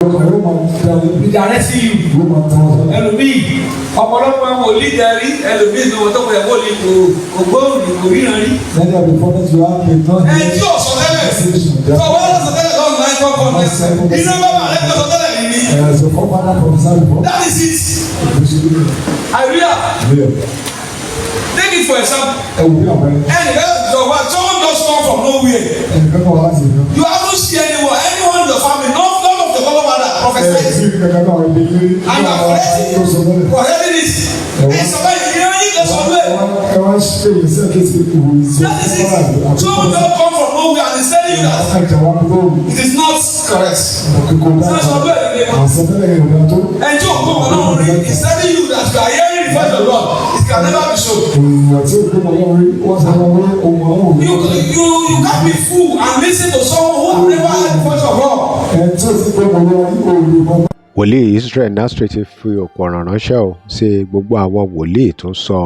Ọkàn yóò máa dá Be lẹ́bi. directing you. Yóò máa tọ́ ọ sọ́nà. Ẹlòmíì, ọ̀pọ̀lọpọ̀ wòlíì darí, ẹlòmíì ní wọn tó pẹ̀ wòlíì kò gbóhùn, kò ríran rí. Many of the prophets you have may not Ẹ hear. tí ò sọ tẹ́lẹ̀, tó wọ́n lọ sọ tẹ́lẹ̀ lọ́nà láì kọ́kọ́ ní iná bàbá rẹ̀ kọ́ sọ tẹ́lẹ̀ ní. So forefather prophesied before. That is it. Hallelujah. Hallelujah. Take it for example. Ẹ wò bí àpẹẹrẹ. Ẹnì kan sọ wá, someone just come from nowhere. Ẹnìkan kan wá láti ìlú. You haven't seen anyone in your family, no, none of the forefather Ẹ prophesied. sí kankan náà ẹbí yín. And you are correcting, correcting it. Ẹ sọ báyìí, ìran yín kan sọ bẹ́ẹ̀. Ẹ wá ṣe èyí sí àkíyèsí ìwòye sí. That is it. Someone just come from nowhere and is telling you that Ẹ̀jẹ̀ wa kúrò. it is not correct. Kíkó Ṣé sọ bẹ́ẹ̀ ni? Àsọtẹ́lẹ̀ yẹn ò dáa tó. Ẹni tí òkú wọn náà rí is telling you that you are hearing the voice of God. It can never be so. Èèyàn tí òkú wọn lọ́wọ́ rí wọ́n sọ wọn pé ohun àwọn òwe. You can't be fool and listen to someone who have never heard the voice of God. Ẹni tí ò sí pé wọn lọ́wọ́ rí òwe mọ́. Wòlíì Israel Nasri ti fi òkú ọ̀rọ̀ ránṣẹ́ o sí gbogbo àwọn wòlíì tó ń sọ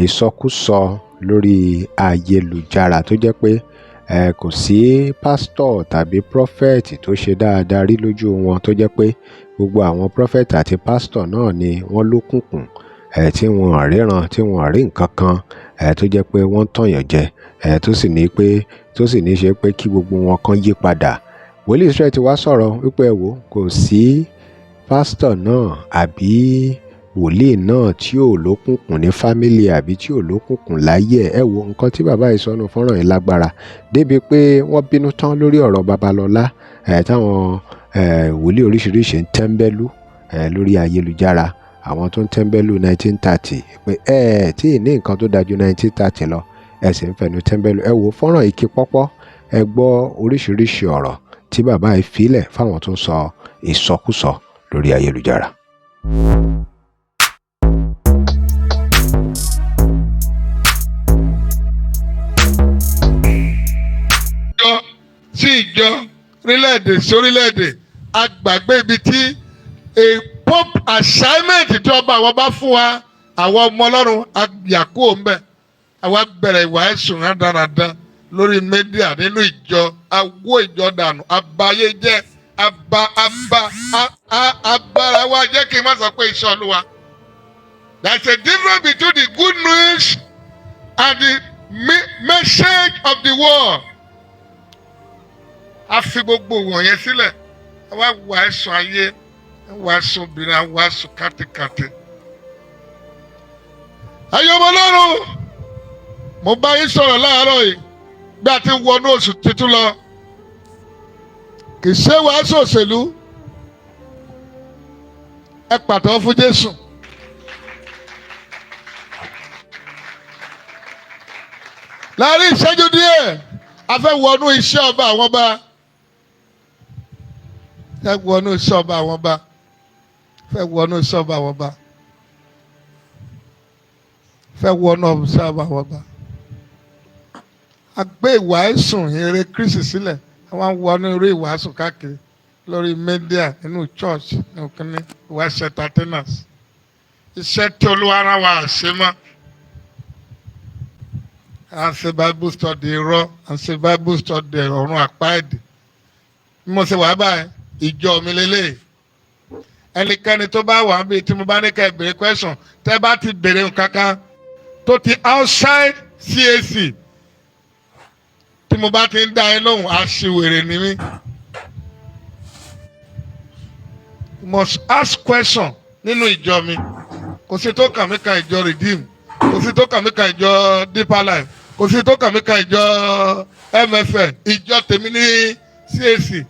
ìsọkúsọ lórí ayélujára, tó jẹ́ pé kò sí pásítọ̀ tàbí prophet tó ṣe dáadáa rí lójú wọn, tó jẹ́ pé gbogbo àwọn prophet àti pásítọ̀ náà ni wọ́n lókùnkùn tí wọ́n ríran, tí wọ́n rí nǹkan kan, tó jẹ́ pé wọ́n ń tànyàn jẹ, tó sì ní ṣe pé kí gbogbo wọn kan yí padà. Wòlíì Israel ti wá sọ̀rọ̀ wípé ẹ wò, kò sí pásítọ̀ náà àbí wòlíì náà tí ò lókùnkùn ní family àbí tí ò lókùnkùn láyé ẹ̀. Ẹ wo nǹkan tí bàbá yìí sọnù fọ́nrán yìí lágbára débi pé wọ́n bínú tán lórí ọ̀rọ̀ Babalọ́lá ẹ̀ táwọn ẹ̀ wòlíì oríṣiríṣi ń tẹ́ńbẹ́lú ẹ̀ lórí ayélujára, àwọn tó ń tẹ́ńbẹ́lú 1930 pé ẹ tí ì ní nǹkan tó dájú 1930 lọ, ẹ sì ń fẹnu tẹ́ńbẹ́lú. Ẹ wo fọ́nrán yìí kí pọ́pọ́, ẹ gbọ́ oríṣiríṣi ọ̀rọ̀ tí bàbá yìí filẹ̀ fáwọn tó ń sọ ìsọkúsọ lórí ayélujára. Ìjọ sí ìjọ, orílẹ̀-èdè sí orílẹ̀-èdè, a gbàgbé ibi tí a pope assignment tí ọba àwọn bá fún wa, àwọn ọmọ Ọlọ́run, a yà kúrò ńbẹ̀. Àwa bẹ̀rẹ̀ ìwàásù rádaràda lórí media nínú ìjọ, awó ìjọ dànù, abayé jẹ́, aba aba abara wa jẹ́, kí n má sọ pé iṣẹ́ Olúwa. There is a difference between the good news and the message of the world. A fi gbogbo wọ̀nyẹn sílẹ̀, a wá wàásù ayé, wàásù obìnrin, a wàásù kátikàti. Ẹ̀yin ọmọ Ọlọ́run, mo bá yín sọ̀rọ̀ láàárọ̀ yìí bí a ti ń wọnú oṣù tuntun lọ. Kì í ṣe wàásù òṣèlú. Ẹ pàtẹ́wọ́ fún Jésù. Láàárín ìṣẹ́jú díẹ̀, a fẹ́ wọnú iṣẹ́ ọba àwọn ọba. Fẹ́ wọnú iṣẹ́ ọba àwọn ọba. Fẹ́ wọnú iṣẹ́ ọba àwọn ọba. Fẹ́ wọnú iṣẹ́ ọba àwọn ọba. A gbé ìwàásù ìrere Kristi sílẹ̀, àwọn wọnú irú ìwàásù káàkiri lórí media, nínú church, nínú kínní, ìwàásù entertainers. Iṣẹ́ tí Olúwa rán wa ṣe mọ́. À ń ṣe Bible study irọ́, à ń ṣe Bible study ọ̀run àpáẹ̀dì. Bí mo ṣe wà báyìí, ìjọ mi lélẹ̀. Ẹnikẹ́ni tó bá wà níbi tí mo bá ní ká ẹ béèrè question, tẹ́ bá ti béèrè nǹkan kan tó ti outside CAC, tí mo bá ti ń dá ẹ lóhùn, aṣiwèrè ni mí. You must ask question nínú ìjọ mi. Kò sí tó kàn mí kan ìjọ Redeem, kò sí tó kàn mí kan ìjọ Deeper Life, kò sí tó kàn mí kan ìjọ MFN. Ìjọ tèmi ní CAC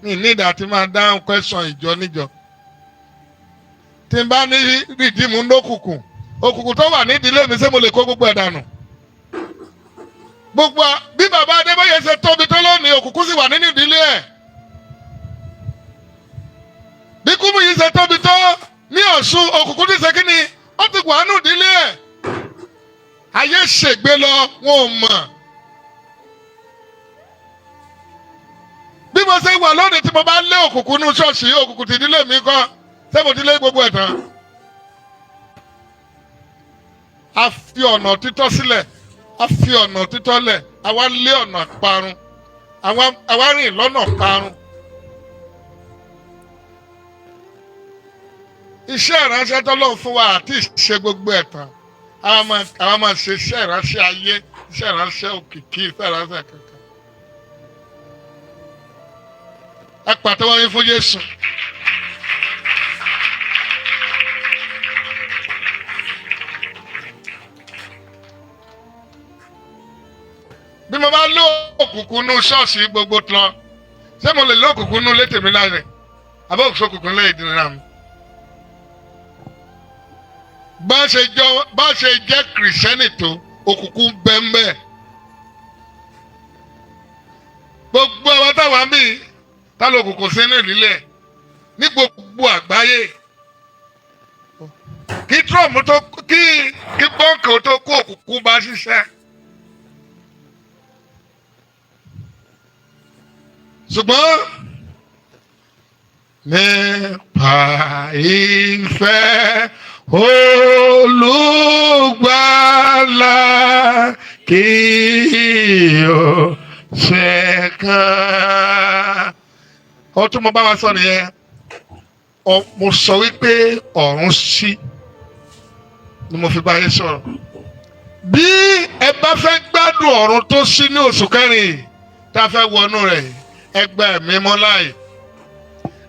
ní ìdá tí máa dáhùn question ìjọ níjọ. Tí n bá ní Redeem ń lókùnkùn, òkùnkùn tó wà nídìílé mi, ṣé mo lè kó gbogbo ẹ̀ dànù? Gbogbo bí bàbá Adébóyè ṣe tóbi tó lónìí, òkùnkùn sì wà nínú ìdílé ẹ̀. Bí Kúmúyì ṣe tóbi tó ní Ọ̀ṣun, òkùnkùn ti ṣe kí ni, ó ti wà nínú ìdílé ẹ̀. Ayé ṣègbè lọ, wọn ò mọ̀. Bí mo ṣe wà lónìí, tí mo bá lé òkùnkùn nínú ṣọ́ọ̀ṣì, òkùnkùn ti ìdílé mi kọ́, ṣé mo ti lé gbogbo ẹ̀ tán? A fi ọ̀nà títọ́ sílẹ̀, a fi ọ̀nà títọ́ lẹ̀, àwa lé ọ̀nà parun, àwa rìn lọ́nà parun. Iṣẹ́ ìránṣẹ́ tọ́lọ́run fún wa àti ṣe gbogbo ẹ̀ tán, àwa máa ṣe iṣẹ́ ìránṣẹ́ ayé, iṣẹ́ ìránṣẹ́ òkìkí, iṣẹ́ ìránṣẹ́ kankan. Ẹ pàtẹ́wọ́ yín fún Jésù. Bí mo bá lé òkùnkùn nú ṣọ́ọ̀ṣì gbogbo tán, ṣé mo lè lé òkùnkùn nú létè mi láàrin àbẹ́ òkùnkùn òkùnkùn lẹ́yìn ìdílé náà mi? Bá ṣe jọ bá ṣe jẹ́ Kìrìsìtẹ́nì tó, òkùnkùn bẹ́ẹ̀. Gbogbo àwọn táwọn àmì tá ló òkùnkùn sínú ìlílẹ̀ ní gbogbo àgbáyé, kí Trump tó kí bọ́ǹkì tó kó, òkùnkùn bá ṣiṣẹ́. Ṣùgbọ́n nípa ìfẹ́ Olùgbàlà kí o ṣe kán. Ó tún mo bá wa sọ nìyẹn. Mo sọ wípé ọ̀run ṣí ni mo fi bá yín sọ̀rọ̀. Bí ẹ bá fẹ́ gbádùn ọ̀run tó ṣí ní oṣù kẹrin yìí, tá a fẹ́ wọnú rẹ̀ yìí, ẹ gba ẹ̀mí mọ́ láàyè.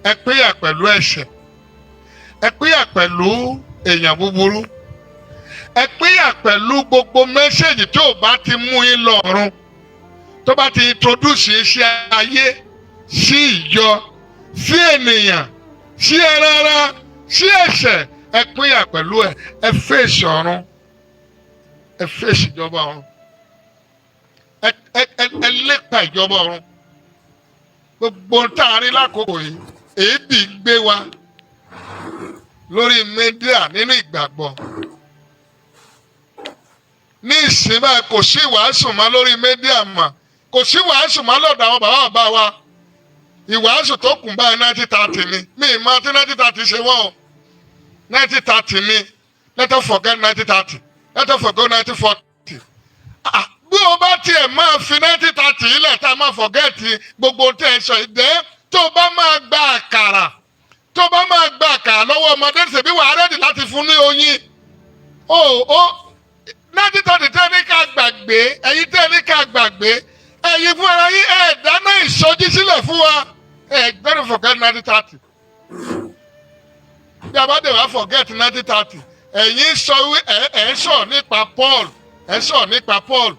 Ẹ pínyà pẹ̀lú ẹ̀ṣẹ̀, ẹ pínyà pẹ̀lú èèyàn búburú, ẹ pínyà pẹ̀lú gbogbo message tó bá ti mú yín lọ ọ̀run, tó bá ti introduce iṣẹ́ ayé sí ìjọ, sí ènìyàn, sí ẹran ara, sí ẹ̀ṣẹ̀. Ẹ pínyà pẹ̀lú ẹ. Ẹ fèsì ọ̀run, ẹ fèsì ìjọba ọ̀run, ẹ lépa ìjọba ọ̀run. Gbogbo ohun tá a rí lákòókò yìí, èébì gbé wa lórí media nínú ìgbàgbọ́. Ní ìsìn báyìí, kò sí ìwàásù mọ́ lórí media mọ́, kò sí ìwàásù mọ́ lọ́dọ̀ àwọn bàbá bàbá wa. Ìwàásù tó kùn báyìí, 1930 ni. Mi ì mọ tí 1930 ṣe wọ́n o. 1930 ni. Let us forget 1930, let us forget 1940. Bí o bá tiẹ̀ máa fi 1930 ilẹ̀, tá a máa forget gbogbo tẹ̀ ẹ sọ ìdẹ́, tó o bá máa gba àkàrà, tó o bá máa gba àkàrà lọ́wọ́ ọmọdé, ṣèbí wàá ready láti fún ní oyin o. 1930 tẹ́ ní ká gbàgbé, ẹ̀yin tẹ́ ní ká gbàgbé, ẹ̀yin fún ara yín ẹ̀ dáná ìsọjí sílẹ̀ fún wa. Ẹ̀ better forget 1930. Bí a bá dé wá forget 1930, ẹ̀yin sọ ẹ̀ ń sọ nípa Paul, ẹ̀ ń sọ nípa Paul.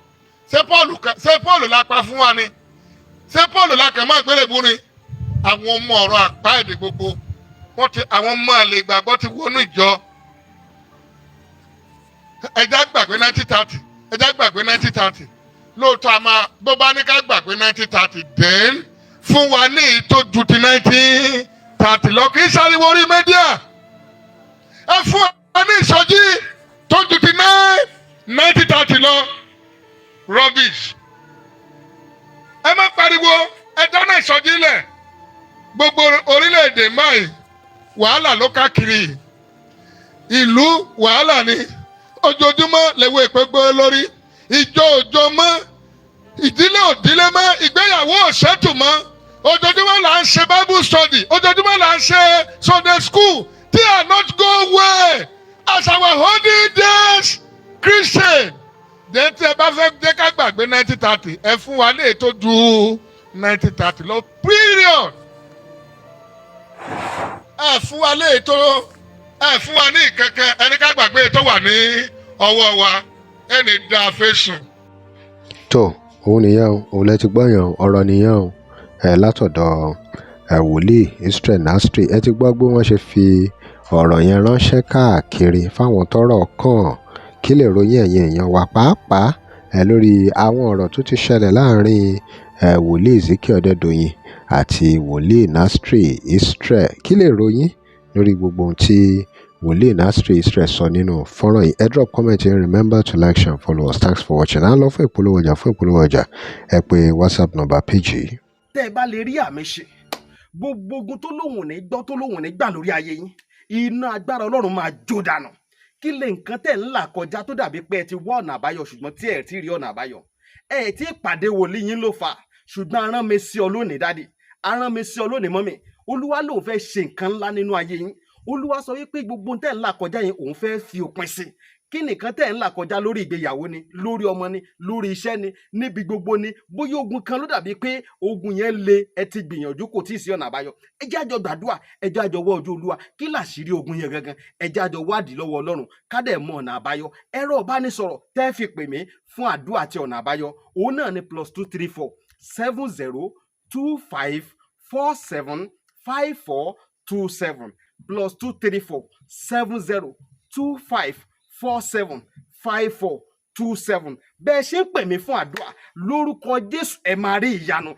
Ṣé Paul la pa fún wa ni? Ṣé Paul la kàn máa gbélébú ni? Àwọn ọmọ ọ̀rọ̀ àpá èdè gbogbo wọ́n ti, àwọn ọmọ àlè ìgbàgbọ́ ti wọnú ìjọ. Ẹja gbàgbé 1930, ẹja gbàgbé 1930. Lóòótọ́, a máa bó bá ní ká gbàgbé 1930, then fún wa ní èyí tó ju ti 1930 lọ. Kì í sáriwo orí media. Ẹ fún wa ní ìsọjí tó ju ti 1930 lọ. Rubbish. Ẹ má pariwo, ẹ dáná ìsọjí lẹ̀. Gbogbo orílẹ̀-èdè báyìí, wàhálà ló káàkiri ìlú, wàhálà ni. Ojoojúmọ́ lẹ́wọ́ ìpè gbé lórí ìjọ òjò mọ́, ìdílé òdílé mọ́, ìgbéyàwó òṣètò mọ́. Ojoojúmọ́ là ń ṣe Bible study, ojoojúmọ́ là ń ṣe Sunday school. They are not go well as our olden days Christian. Then tí ẹ bá fẹ́ jẹ́ ká gbàgbé 1930, ẹ fún wa ní ètò ju 1930 lọ, period. Ẹ fún wa ní ètò, ẹ fún wa ní ìkẹ̀kẹ́ ẹni ká gbàgbé ètò wà ní ọwọ́ wa, ẹni dá a fẹ́ sùn. Tó òun nìyẹn o, òun lẹ ti gbọ́ yẹn o, ọ̀rọ̀ nìyẹn o ẹ látọ̀dọ̀ ẹ wòlíì Israel Nasri. Ẹ ti gbọ́ bí wọ́n ṣe fi ọ̀rọ̀ yẹn ránṣẹ́ káàkiri fáwọn tọ́rọ̀ kàn. Kí lè ròyìn ẹ̀yin èèyàn wa, pàápàá ẹ lórí àwọn ọ̀rọ̀ tó ti ṣẹlẹ̀ láàrin ẹ wòlíì Ezekiel Ọdẹ́dọ̀yìn àti wòlíì Nasri Israel? Kí lè ròyìn lórí gbogbo ohun tí wòlíì Nasri Israel sọ nínú fọ́nrán yìí? Ẹ drop comment and remember to like, share and follow us. Thanks for watching. À ń lọ fún ìpolówó ọjà. Fún ìpolówó ọjà, ẹ pè WhatsApp number page yìí. Tẹ́ ẹ bá lè rí àmì ṣe, gbogbo ogun tó lóhùn ní gbọ́, tó lóhùn ní gbà lórí ayé yín, iná agbára Ọlọ́run máa jó dànù. Kí lè nǹkan tẹ̀ ń là kọjá tó dàbí pé ẹ ti wá ọ̀nà àbáyọ, ṣùgbọ́n tí ẹ ti rí ọ̀nà àbáyọ? Ẹ ti pàdé wòlíì yín ló fà. Ṣùgbọ́n arán mi sí ọ lónìí, daddy, arán mi sí ọ lónìí, mummy. Olúwa lòun fẹ́ ṣe nǹkan ńlá nínú ayé yín. Olúwa sọ wípé gbogbo ohun tẹ́ ń là kọjá yẹn, òun fẹ́ fi òpin sí. Kí nìkan tẹ́ ń là kọjá lórí ìgbéyàwó ni, lórí ọmọ ni, lórí iṣẹ́ ni, níbi gbogbo ni, bóyá ogun kan ló dàbí pé ogun yẹn le, ẹ ti gbìyànjú, kò tí ì sí ọ̀nà àbáyọ, ẹ jẹ́ àjọ gbàdúrà, ẹ jẹ́ àjọ wá ojú Olúwa. Kí làṣírí ogun yẹn gangan? Ẹ jẹ́ àjọ wádìí lọ́wọ́ Ọlọ́run, ká dẹ̀ mọ ọ̀nà àbáyọ. Ẹ̀rọ ìbánisọ̀rọ̀ tẹ́ fi pè mí fún àdúrà àti ọ̀nà àbáyọ, òun náà ni +234 70 25 47 54 27, +234 70 25 47 54 27. Bẹ́ẹ̀ ṣe ń pè mí fún àdúrà, lórúkọ Jésù, ẹ máa rí ìyanu.